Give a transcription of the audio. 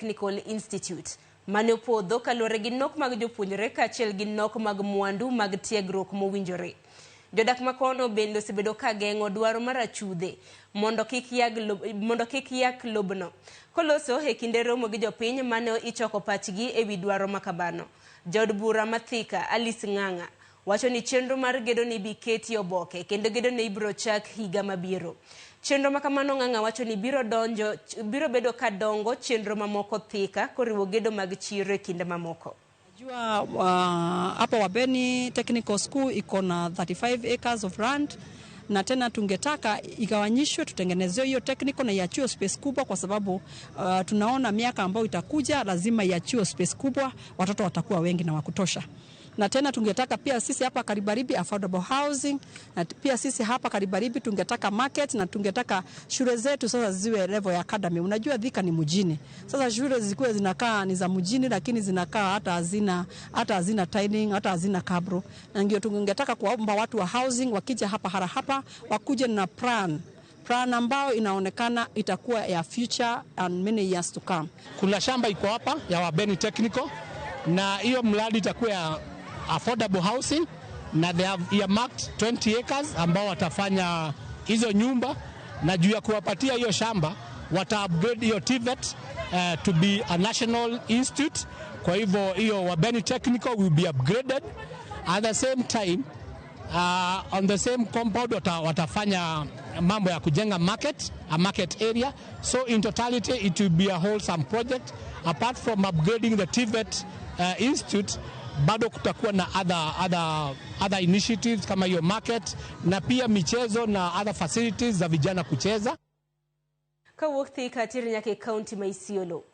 Technical Institute mane opodho kaluwore gi nok mag jopuonjre kaachiel gi nok mag mwandu mag tiegruok mowinjore. Jodak makono bende osebedo ka geng'o dwaro mar achudhe mondo kik yag lob, mondo kik yak lobno. Koloso e kinde romo gi jopiny mane ichoko pachgi e wi dwaro makamano. Jaod bura ma Thika Alice Ng'ang'a wacho ni chenro mar gedo ni ibi keti oboke kendo gedo ne ibiro chak higa mabiro. Chenro makamano Ng'ang'a wacho ni biro donjo biro bedo ka dongo chenro mamoko Thika koriwo gedo mag chiro e kinde mamoko. Najua hapa Wabeni Technical School iko na 35 acres of land na tena tungetaka igawanyishwe, tutengenezewe hiyo technical na iachiwe space kubwa, kwa sababu tunaona miaka ambayo itakuja lazima iachiwe space kubwa, watoto watakuwa wengi na wakutosha. Na tena tungetaka pia sisi hapa Karibaribi affordable housing, na pia sisi hapa Karibaribi tungetaka market, na tungetaka shule zetu sasa ziwe level ya academy. Unajua Thika ni mjini, sasa shule zikuwe zinakaa ni za mjini, lakini zinakaa hata hazina tiling, hata hazina cabro, na ndio tungetaka kuwaomba watu wa housing wakija hapa hara hapa wakuje na plan ambayo inaonekana itakuwa ya future and many years to come. Kuna shamba iko hapa ya Wabeni Technical na hiyo mradi itakuwa ya affordable housing na they have earmarked 20 acres ambao watafanya hizo nyumba, na juu ya kuwapatia hiyo shamba wata upgrade hiyo TVET to be a national institute. Kwa hivyo hiyo Wabeni Technical will be upgraded. At the same time, on the same compound watafanya mambo ya kujenga market, a market area. So in totality it will be a wholesome project. Apart from upgrading the TVET institute, bado kutakuwa na other initiatives kama hiyo market na pia michezo na other facilities za vijana kucheza. Kawuok Thika tir nyaka e kaunti ma Isiolo.